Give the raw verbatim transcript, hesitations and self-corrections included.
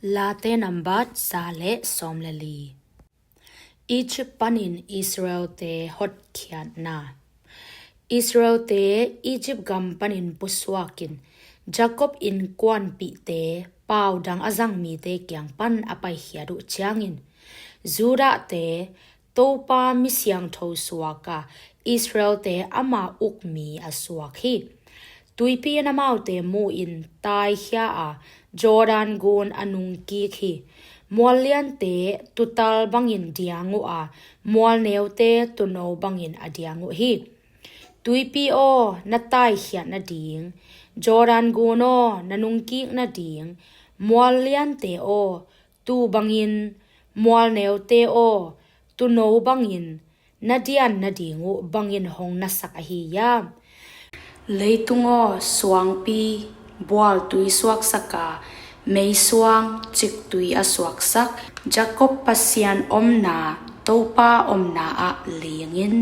Late nambat za le sawm le li. Egypt panin Israelte hotkhiatna. Israelte Egypt gam panin pusuakin Jacob innkuanpihte pau dang a zang mite kiang pan a paikhiat uh ciangin, Judahte Topa mi siangtho suak a, Israelte ama uk mi a suak hi. Tuipi in amaute mu-in taikhia a, Jordan gun a nungkik hi. Mual liante tuutal bangin diang uh a, mual neute tuuno bangin a diang uh hi. Tuipi aw, na taikhiat nading, Jordan gun aw, na nungkik nading, mual liante aw, tuu bangin, mual neute aw, tuuno bangin, na dian nading uh bangin hong nasak ahi hiam? Leitung aw, suangpi, bualtui suaksak a, meisuang ciktui a suaksak Jacob Pasian omna, Topa omna ah ling in.